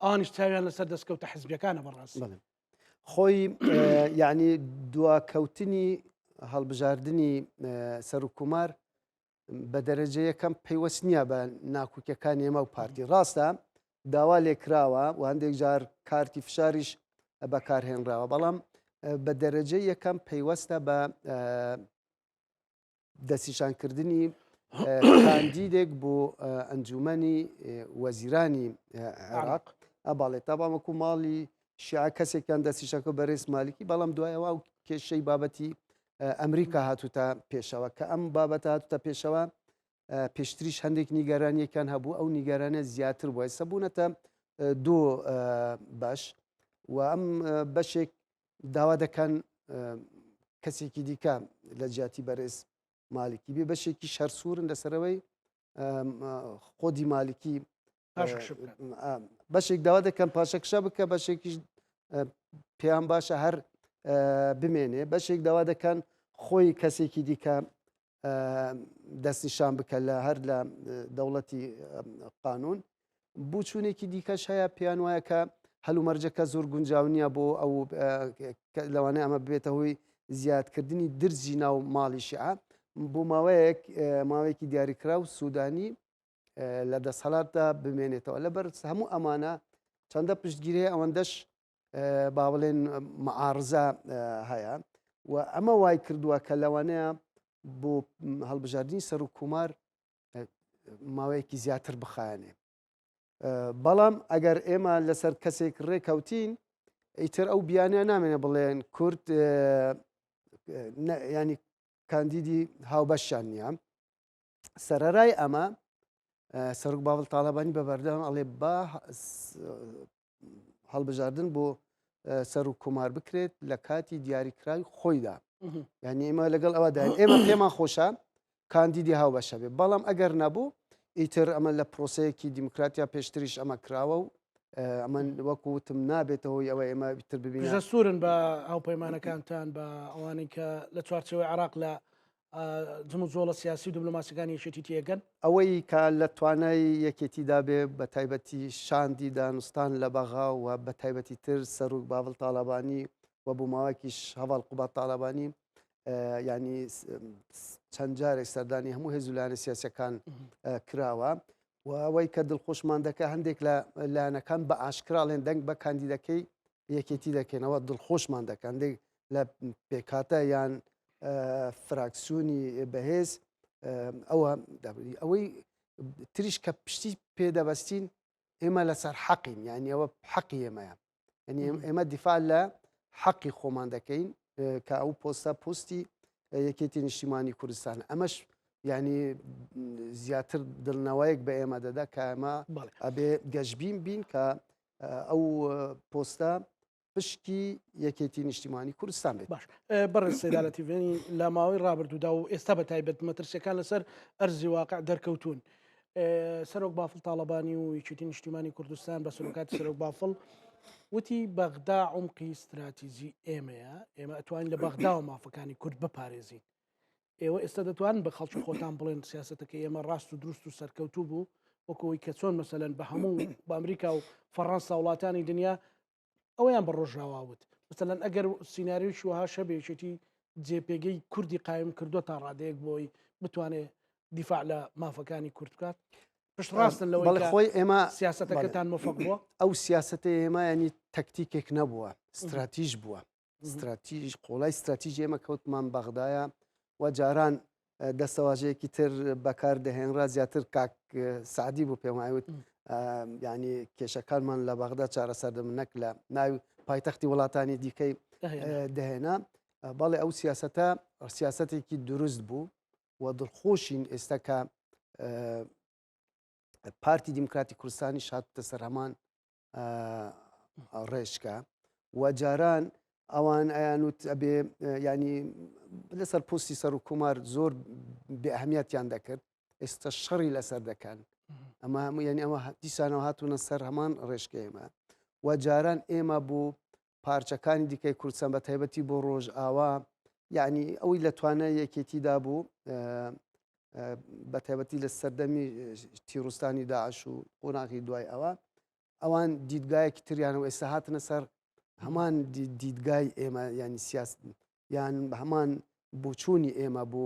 ئەوانیش چاویان لەسەر دەستکەوتە حزبیەکانە بەڕاستی. خۆی یعنی دواکەوتنی هەڵبژاردنی سەرکومار بە دەرەجە یەکەم پەیوەست نییە بە ناکوکیەکانی ئێمە و پارتی ڕاستە داوا لێکراوە و هەندێک جار کارتی فشاریش بەکارهێنراوە بەڵام بە دەرەجە یەکەم پەیوەستە بە دەستنیشانکردنی کاندیدێک بۆ ئەنجومەنی وەزیرانی عێراق ئەباڵێ تا بامەکو ماڵی شیعە کەسێکیان دەستیشەکە بەرێز مالکی بەڵام دوایەوە و کێشەی بابەتی ئەمریکا هاتوتە پێشەوە کە ئەم بابەتە هاتوتە پێشەوە پێشتریش هەندێک نیگەرانیەکان هەبوو ئەو نیگەرانە زیاتر بووە ئێستا بوونەتە دوو بەش و ئەم بەشێک داوا دەکەن کەسێکی دیکە لە جیاتی بەرێز مالکی بێ بەشێکی شەرسوورن لەسەرەوەی خۆدی مالکی بەشێک داوا دەکەن پاشەکشە بکە بەشێکیش پێیان باشە هەر بمێنێ بەشێک داوا دەکەن خۆی کەسێکی دیکە دەستنیشان بکە لە هەر لە دەوڵەتی قانون بچوونێکی دیکەش هەیە پێیان وایە کە هەلومەرجەکە زۆر گونجاو نییە بۆ ئەو لەوانەیە ئەمە ببێتە هۆی زیادکردنی درزی ناو ماڵی شیعە بۆ ماوەیەک ماوەیەکی دیاریکراو سوودانی لە دەسەڵاتدا بمێنێتەوە لەبەر هەموو ئەمانە چەندە پشتگیری هەیە ئەوەندەش با بڵێن معارزە هەیە و ئەمە وای کردووە کە لەوانەیە بۆ هەڵبژاردننی سەر و کومار ماوەیەکی زیاتر بخایەنێ بەڵام ئەگەر ئێمە لەسەر کەسێک ڕێکەوتین ئیتر ئەو بیانە نامێنە بڵێن کورد ینی کاندیدی هاوبەشیان نییە سەرەرای ئەمە سەرک باڤڵ تاالبانی بە بەردەوام ئەڵێ با هەڵبژاردن بۆ سەر و کۆمار بکرێت لە کاتی دیاریکراوی خۆیدا یعنی ئێمە لەگەڵ ئەوەدا ئێمە پێمان خۆشە کاندیدی هاوبەشە بێ بەڵام ئەگەر نەبوو ئیتر ئەمە لە پرۆسەیەکی دیموکراتیا پێشتریش ئەمە کراوە و ئەمە وەکو وتم نابێتەوە ئەوە ئێمە تر ببین سوورن بە هاوپەیمانەکانتان بە ئەوانەی کە لە چوارچەوەی عراق لە جموجۆڵە سیاسی و دبلۆماسیەکانی یەکێتی تێگەن؟ ئەوەی کە لە توانای یەکێتیدا بێ بە تایبەتی شاندی دانوستان لە بەغا و بە تایبەتی تر سەرۆک باڤڵ تاڵەبانی و بۆ ماوەیەکیش هەڤاڵ قوباد تاڵەبانی یعنی چەند جارێک سەردانی هەموو هێز و لایەنە سیاسەکان کراوە و ئەوەی کە دڵخۆشمان دەکە هەندێک لە لایەنەکان بە ئاشکراڵێن دەنگ بە کاندیدەکەی یەکێتی دەکەینەوە دڵخۆشمان دەکەن هەندێک لە پێکهاتە یان فراکسیۆنی بەهێز ئەوە ئەوەی تریش کە پشتی پێدەبەستین. ئێمە لەسەر حەقین یعنی ئەوە حەقی ئێمەیە یعنی ئێمە دیفاع لە حەقی خۆمان دەکەین کە ئەو پۆستە پۆستی یەکێتی نیشتیمانی کوردستان ئەمەش یعنی زیاتر دڵنەوەیەک بە ئێمە دەدا کە ئەمە ئەبێ گەشبین بین کە ئەو پۆستە پشکی یەکێتی نیشتیمانی کوردستان بێت. باش بەڕێز سەیدا لەتیفێنی لە ماوەی ڕابردوودا و ئێستا بە تایبەت مەترسیەکان لەسەر ئەرزی واقع دەرکەوتون. سەرۆک بافڵ تاڵەبانی و یەکێتی نیشتیمانی کوردستان بە سەرۆکاتی سەرۆک بافڵ وتی بەغدا عمقی استراتیزی ئێمەیە ئێمە ئەتوانین لە بەغداوە مافەکانی کورد بپارێزین ئێوە ئێستا دەتوانن بە خەڵکی خۆتان بڵێن سیاستەکە ئێمە ڕاست و دروست و سەرکەوتوو بوو وەکەوەی کە چۆن مەسەلەن بە هەموو بە ئەمریکا و فەڕەنسا وڵاتانی دنیا ئەوەیان بە ڕۆژاوا وت مەسەلەن ئەگەر سیناریۆی وەها شەبێ یەکێتی جێپێگەی کوردی قایم کردووە تا ڕادەیەک بۆی بتوانێت دیفاع لە مافەکانی کورد بکات پشت ڕاستن لەوەی خۆی ئێمە سیاستەکەتان مفق بووە ئەو سیاستە ئێمە ینی تەکتیکێک نەبووە ستراتیژ بووە ستراتیژ قۆڵای ستراتیژی ئێمە کەوتمان بەغدایە و جاران دەستەواژەیەکی تر بەکار دەهێنرا زیاتر کاک سعدی بوو پێم وایوت ینی کێشەکانمان لە بەغدا چارەسەر دەبن نەک لە ناوی پایتەختی وڵاتانی دیکەی دەهێنا بەڵێ ئەو سیاستە سیاستێکی دروست بوو و دڵخۆشین ئێستا کە پارتی دیموکراتی کوردستانی شاتتە سەر هەمان ڕێچکە و جاران ئەوان ئەیانوت ئەبێ ینی لەسەر پۆستی سەر و کۆمار زۆر بێ ئەهمیەتیان دەکرد ئێستا شەڕی لەسەر دەکەن ئەمە هەموو یعنی ئەمە دیسانەوە هاتوونە سەر هەمان ڕێشکە ئێمە و جاران ئێمە بۆ پارچەکانی دیکەی کوردستان بە تایبەتی بۆ ڕۆژ ئاوا یعنی ئەوەی لە توانە یەکێتیدا بوو بە تایبەتی لە سەردەمی تیرۆستانی داعش و قۆناغی دوای ئەوە ئەوان دیدگایەکی تریانەوە ئێستا هاتنە سەر هەمان دیدگای ئێمە ینی سیاس یان هەمان بۆچوونی ئێمە بۆ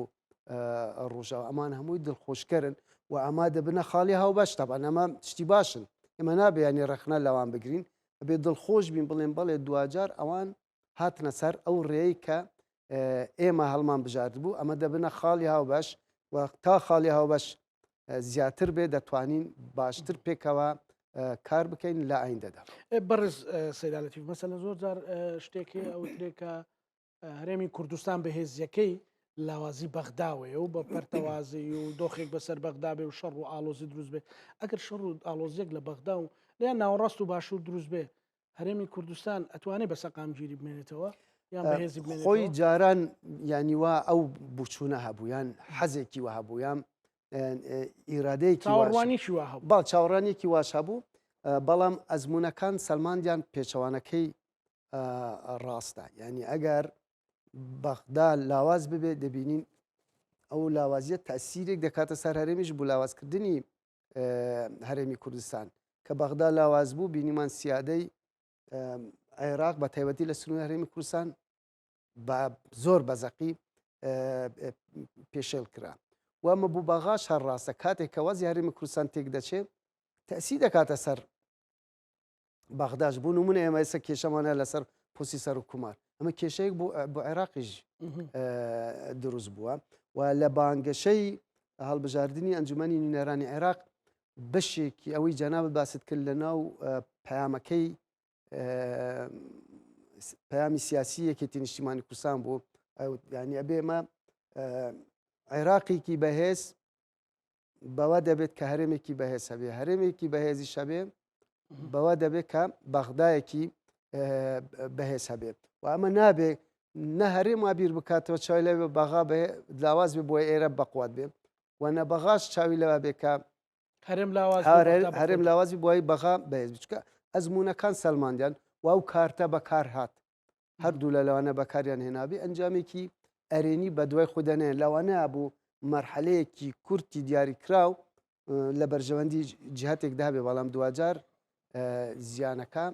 ڕۆژاو ئەمان هەمووی دڵخۆشکەرن و ئەما دەبنە خاڵی هاوبەش تەبان ئەمە شتی باشن ئێمە نابێ ینی ڕەخنە لەوان بگرین ئەبێ دڵخۆش بین بڵێن بەڵێ دواجار ئەوان هاتنە سەر ئەو ڕێی کە ئێمە هەڵمان بژارد بوو ئەمە دەبنە خاڵی هاوبەش و تا خاڵی هاوبەش زیاتر بێ دەتوانین باشتر پێکەوە کار بکەین لە ئایندەدا. بەڕێز سەیدالەتیف مەسەلە زۆر جار شتێک هەیە ئەوترێ کە هەرێمی کوردستان بەهێزیەکەی لاوازی بەغداوەیە و بە پەرتەوازی و دۆخێک بەسەر بەغدا بێ و شەڕ و ئالۆزی دروست بێ ئەگەر شەڕ و ئالۆزیەک لە بەغدا و لەیان ناوەڕاست و باشوور دروست بێ هەرێمی کوردستان ئەتوانێ بە سەقامگیری بمێنێتەوە یان بەهێزی بمێنێتەوە؟ خۆی جاران یانی وا ئەو بوچوونە هەبوو یان حەزێکی وا هەبوو یان ئیرادەیەکی چاوەڕوانیشی وا هەبوو با چاوەڕوانیەکی واش هەبوو بەڵام ئەزمونونەکان سەلماندیان پێچەوانەکەی ڕاستە یعنی ئەگەر بەغدا لاواز ببێت دەبینین ئەو لاوازیە تاسیرێک دەکاتە سەر هەرێمیش بۆ لاوازکردنی هەرێمی کوردستان کە بەغدا لاواز بوو بینیمان سیادەی عێراق بە تایبەتی لە سنوور هەرێمی کوردستان بە زۆر بەزەقی پێشێل کرا و ئەمە بوو بەغاش هەر ڕاستە کاتێک کە وەزی هەرێمی کوردستان تێک دەچێت تەسی دەکاتە سەر بەغداش بوو نمونە ئێمە ئێستا کێشەمانە لەسەر پۆستی سەر و کومار ئەمە کێشەیەک بۆ عێراقیش دروست بووە و لە بانگەشەی هەڵبژاردننی ئەنجومەنی نوێنەرانی عێراق بەشێکی ئەوەی جەنابت باست کرد لە ناو پەیامەکەی پەیامی سیاسی یەکێتی نیشتیمانی کوردستان بوو ینی ئەبێ ئمە عێراقێکی بەهێز بەوە دەبێت کە هەرێمێکی بەهێز هەبێ هەرێمێکی بەهێزیش هەبێ بەوە دەبێت کە بەغدایەکی بەهێز هەبێت و ئەمە نابێ نە هەرێم وا بیر بکاتەوە چاوی لەوێ بەغا بێ لاواز بێ بۆ ئێرە بەقوات بێ و نە بەغاش چاوی لەوە بێ کە هەرێم لاواز هەرێم لاوازی بۆی بەغا بەهێز بچکە ئەزمونونەکان سەلماندیان و ئەو کارتە بەکار هات هەردوو لە لەوانە بەکاریان هێنابێ ئەنجامێکی ئەرێنی بەدوای خۆیدا نەیە لەوانەیە بوو مەرحەلەیەکی کورتی دیاریکراو لە بەرژەوەندی جهتێکدا هەبێ بەڵام دواجار زیانەکە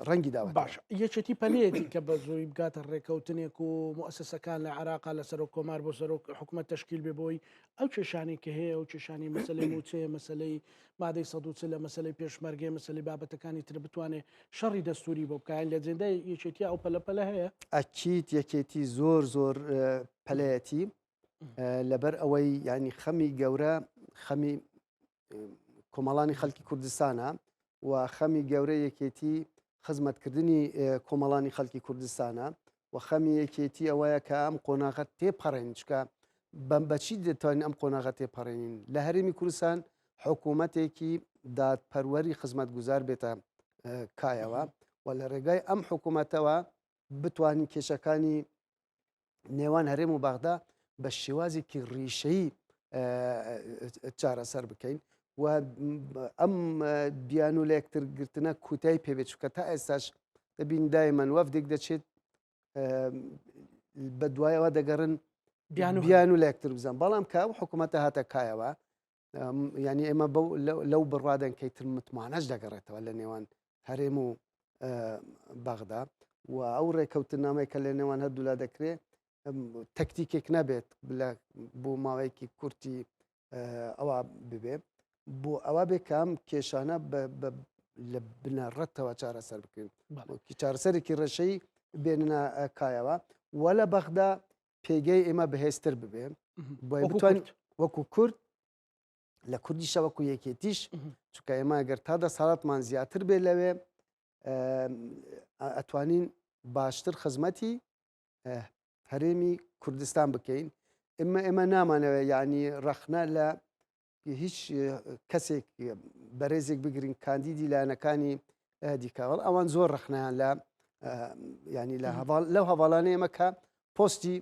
ڕەنگی داوە باش یەکێتی پەلەیەتی کە بە زۆی بگاتە ڕێکەوتنێک و موسسەکان لە عراقا لە سەرۆک کۆمار بۆ سەرۆک حکوومەت تشکیل بێ بۆی ئەو کێشانی کە هەیە ئەو کێشانی مەسلەی موچەیە مەسلەی مادەی 140 لە مەسلەی پێشمەرگەی مەسلەی بابەتەکانی تر بتوانێت شەڕی دەستوری بۆ بکە لە جێندای یەکێتی ئەو پەلە پەلە هەیە؟ ئەکید یەکێتی زۆر زۆر پەلەیەتی لەبەر ئەوەی ینی خەمی گەورە خەمی کۆمەڵانی خەڵکی کوردستانە و خەمی گەورە یەکێتی خزمەتکردنی کۆمەڵانی خەڵکی کوردستانە و خەمی یەکێتی ئەوەیە کە ئەم قۆناغە تێپەڕێن چکە بەم بەچی دەتوانین ئەم قۆناغە تێپەڕێنین لە هەرێمی کوردستان حکوومەتێکی دادپەروەری خزمەتگوزار بێتە کایەوە و لە ڕێگای ئەم حکوومەتەوە بتوانین کێشەکانی نێوان هەرێم و بەغدا بە شێوازێکی ڕیشەیی چارەسەر بکەین و ئەم بیان و لە یەکترگرتنە کوتای پێبێت چکە تا ئێستاش دەبین دایمەن وەفدێک دەچێت بە دوایەوە دەگەڕن بیان و لە یەکتر بزان بەڵام کە ئەو حکوومەتە هاتە کایەوە یعنی ئێمە لەو بڕوادەن کەی تر متمانەش دەگەڕێتەوە لە نێوان هەرێم و بەغدا و ئەو ڕێکەوتنامەی کە لە نێوان هەردوولا دەکرێت تەکتیکێک نەبێت بۆ ماوەیەکی کورتی ئەوە ببێ بۆ ئەوە بێ کام کێشانە لە بنەڕەتەوە چارەسەر بکەین چارەسەرێکی ڕێشەی بێنە کایەوە وە لە بەغدا پێگەی ئێمە بەهێزتر ببێ بتوانین وەکو کورد لە کوردیشە وەکو یەکێتیش چونکە ئێمە گەر تا دەسەڵاتمان زیاتر بێ لەوێ ئەتوانین باشتر خزمەتی هەرێمی کوردستان بکەین ئێمە ئێمە نامانەوێت یعنی ڕەخنە لە هیچ کەسێک بەرێزێک بگرین کاندیدی لایەنەکانی دیکەوەڵ ئەوان زۆر ڕەخنیان لە ینی لە هەواڵ لەو هەواڵانە ئێمە کە پۆستی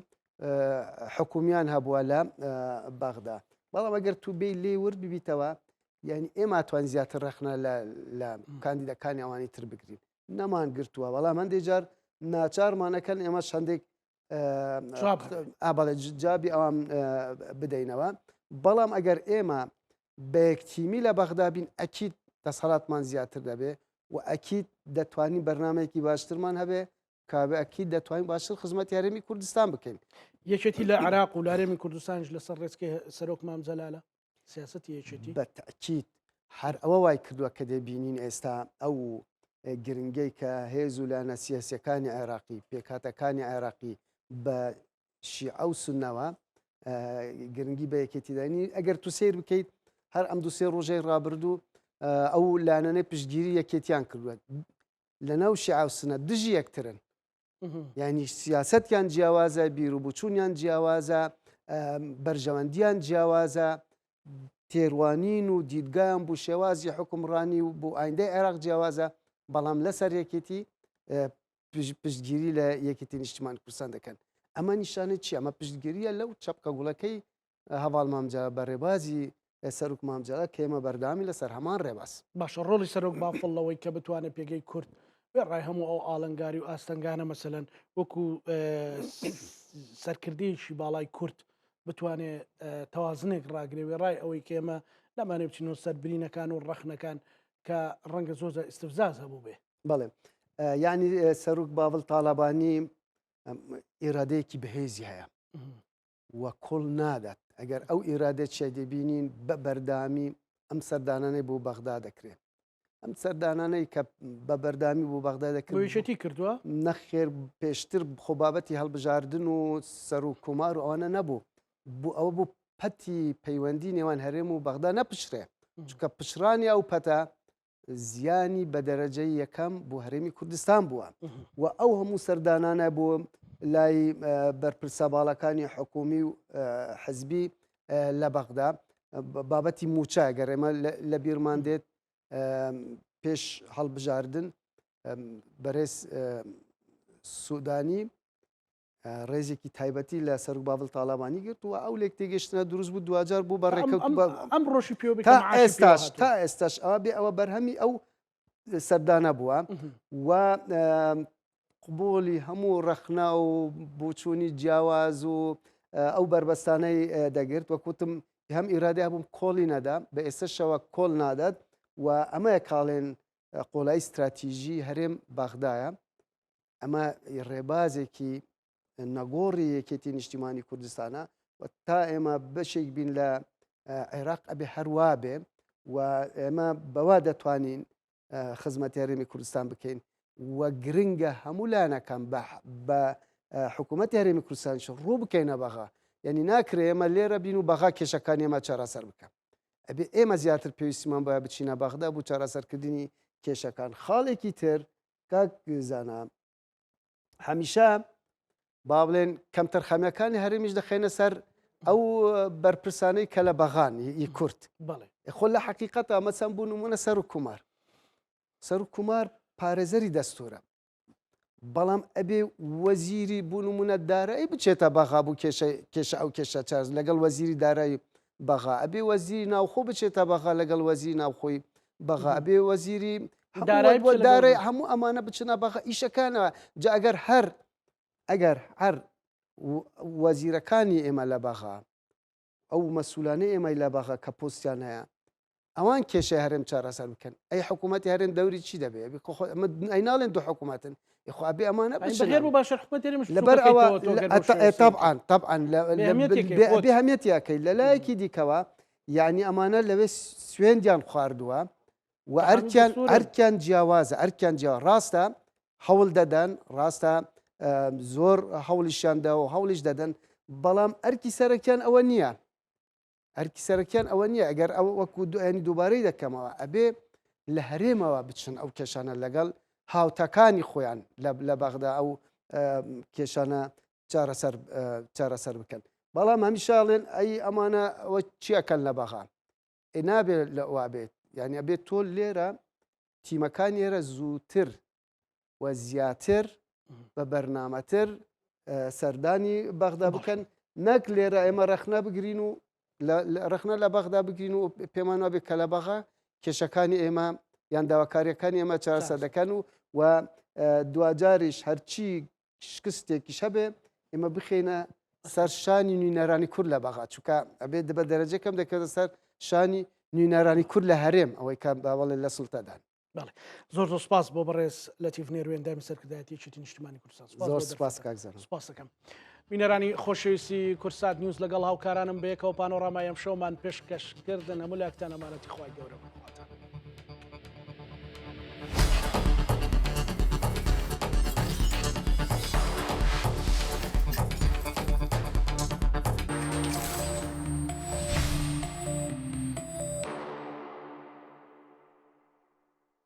حکومیان هەبووە لە بەغدا بەڵام ئەگەر تو بێ لێ ورد ببیتەوە یعنی ئێمە توان زیاتر ڕەخنە لە کاندیدەکانی ئەوانی تر بگرین نەمان گرتووە بەڵام هەندێک جار ناچارمانەکەن ئێمە چەندێک ئابڵێ جابی ئەوان بدەینەوە بەڵام ئەگەر ئێمە بە یەک تیمی لە بەغدا بین ئەکید دەسەڵاتمان زیاتر دەبێ و ئەکید دەتوانین بەرنمەیەکی باشترمان هەبێ کابێ ئەکید دەتوانین باشتر خزمەت هەرێمی کوردستان بکەین. یەکێتی لە عراق و لارێمی کوردستانش لەسەر ڕێچکەی سەرۆک مام جەلالە سیاسەتی یەکێتی؟ بە تەئکید هەر ئەوە وای کردووە کە دەبینین ئێستا ئەو گرنگەی کە هێز و لایەنە سیاسیەکانی عێراقی پێکهاتەکانی عێراقی بە شیعە و سوننەوە گرنگی بە یەکێتی داینی ئەگەر تو سیر بکەیت هەر ئەم دوو سێ ڕۆژەی ڕابردوو ئەو لایەنانەی پشتگیری یەکێتیان کردووە لەناو شیعە و سوننە دژی یەکترن یعنی سیاستیان جیاوازە بیر و بچوونیان جیاوازە بەرژەوەندیان جیاوازە تێڕوانین و دیدگایان بۆ شێوازی حکومڕانی و بۆ ئایندەی عێراق جیاوازە بەڵام لەسەر یەکێتی پشتگیری لە یەکێتی نیشتیمان کوردستان دەکەن ئەمە نیشانەی چی ئەمە پشتگیریە لەو چەپکە گوڵەکەی هەڤاڵ مام جەلال بە ڕێبازی سەرۆک مام جەلال کە ئێمە بەردەوامی لەسەر هەمان ڕێباز. باشە ڕۆڵی سەرۆک بافڵ لەوەی کە بتوانێت پێگەی کورد وێڕای هەموو ئەو ئاڵنگاری و ئاستەنگانە مەسەلەن وەکو سەرکردەیەکی باڵای کورد بتوانێ تەوازنێک ڕاگرێ وێڕای ئەوەی کە ئێمە نامانێ بچینەوە سەر برینەکان و ڕەخنەکان کە ڕەنگە زۆر جار ئیستفزاز هەبوو بێ. بەڵێ یعنی سەرۆک باڤڵ تاڵەبانی ئیرادەیەکی بەهێزی هەیە و کۆڵ نادات ئەگەر ئەو ئیرادە چیە دەبینین بە بەردامی ئەم سەردانانەی بۆ بەغدا دەکرێت ئەم سەردانانەی کە بە بەردامی بۆ بەغدا دەکرێت یەکێتی کردووە؟ نەخێر پێشتر خۆ بابەتی هەڵبژاردن و سەرۆک کۆمار و ئەوانە نەبوو بۆ ئەوە بۆ پەتی پەیوەندی نێوان هەرێم و بەغدا نەپچرێ چونکە پچڕانی ئەو پەتە زیانی بە دەرەجەی یەکەم بۆ هەرێمی کوردستان بووە و ئەو هەموو سەردانانە بۆ لای بەرپرسە باڵەکانی حکومی و حزبی لە بەغدا بابەتی موچە گەر ئێمە لە بیرمان دێت پێش هەڵبژاردن بەرێز سوودانی ڕێزێکی تایبەتی لە سەرۆک باڤڵ تاڵەبانی گرت و ئەو لێک تێگەشتنە دروست بوو دواجار بوو بە ڕێکەوت ئەم ڕۆژی پێ تا ئێستاش تا ئێستاش ئەوە بێ ئەوە بەرهەمی ئەو سەردانە بووە و قبولی هەموو ڕەخنە و بۆچوونی جیاواز و ئەو بەربەستانەی دەگرت وەکوتم هەم ئیرادی هەبووم کۆڵی نەدا بە ئێستەشەوە کۆڵ نادات و ئەمەیە کاڵێن قۆڵایی ستراتیژی هەرێم بەغدایە ئەمە ڕێبازێکی نەگۆڕی یەکێتی نیشتیمانی کوردستانە و تا ئێمە بەشێک بین لە عێراق ئەبێ هەروا بێ و ئێمە بەوا دەتوانین خزمەتی هەرێمی کوردستان بکەین و گرنگە هەموو لایەنەکان بە حکوومەت هەرێمی کوردستانش ڕوو بکەینە بەغا یعنی ناکرێ ئێمە لێرە بین و بەغا کێشەکانی ئێمە چارەسەر بکەن. ئەبێ ئێمە زیاتر پێویستیمان بە بچینە بەغدا بۆ چارەسەرکردنی کێشەکان. خاڵێکی تر کاک زانا هەمیشە با بڵێن کەمتەرخەمیەکانی هەرێمیش دەخەینە سەر ئەو بەرپرسانەی کە لە بەغان ی کورد خۆ لە حقیقەت مەسەن بوو نمونە سەر و کومار سەر و کومار پارێزەری دەستورە بەڵام ئەبێ وەزیری بوو نمونە دارایی بچێتە بەغا بوو کێشە کێشە ئەو کێشە چارز لەگەڵ وەزیری دارایی بەغا ئەبێ وەزیری ناوخۆ بچێتە بەغا لەگەڵ وەزیری ناوخۆی بەغا ئەبێ وەزیری دارای هەموو ئەمانە بچنە بەغا ئیشەکانەوە جا ئەگەر هەر ئەگەر هەر وەزیرەکانی ئێمە لە بەغا ئەو مەسولانەی ئێمەی لە بەغا کە پۆستیان هەیە ئەوان کێشەی هەرێم چارەسەر بکەن ئەی حکوومەتی هەرێم دەوری چی دەبێ ئەی ناڵێن دوو حکوومەتن خوا بێ ئەمانە لەبەر ئەوە طبعا طبعا بێ هەمیەتیەکەی لە لایەکی دیکەوە یعنی ئەمانە لەوێ سوێندیان خواردووە و ئەرکیان ئەرکیان جیاوازە ئەرکیان جیا ڕاستە هەوڵ دەدەن ڕاستە زۆر هەوڵیشیاندا و هەوڵیش دەدەن بەڵام ئەرکی سەرەکیان ئەوە نییە ئەرکی سەرەکیان ئەوە نییە ئەگەر ئەوە وەکو دوێنی دووبارەی دەکەمەوە ئەبێ لە هەرێمەوە بچن ئەو کێشانە لەگەڵ هاوتەکانی خۆیان لە بەغدا ئەو کێشانە چارەسەر چارەسەر بکەن بەڵام هەمیشاڵێن ئەی ئەمانە ئەوە چیەکەن لە بەغا ئێ نابێت لە وا بێت یعنی ئەبێت تۆ لێرە تیمەکان ئێرە زووتر و زیاتر بە بەرنامەتر سەردانی بەغدا بکەن نەک لێرە ئێمە ڕەخنە بگرین و ڕەخنە لە بەغدا بگرین و پێمان وابێت کە لە بەغا کێشەکانی ئێمە یان داواکاریەکانی ئێمە چارەسەر دەکەن و و دواجاریش هەرچی شکستێکیش هەبێ ئێمە بخینە سەر شانی نوینەرانی کورد لە بەغا چونکە ئەبێت بە دەرەجە کەم دەکەوێتە سەر شانی نوینەرانی کورد لە هەرێم ئەوەی کە باوەڵێ لە سڵتەدان. بەڵێ زۆر زۆر سپاس بۆ بەڕێز لەتیف نێروی ئەندامی سەرکردایەتی یەکێتی نیشتیمانی کوردستان سپاس زۆر سپاس کاک زەرم. سپاس دەکەم. بینەرانی خۆشەویستی کوردسات نیوز لەگەڵ هاوکارانم بەیەکەوە پانۆرامای ئەمشەومان پێشکەش کردن هەموو لایەکتان ئەمانەتی خوای گەورە بن.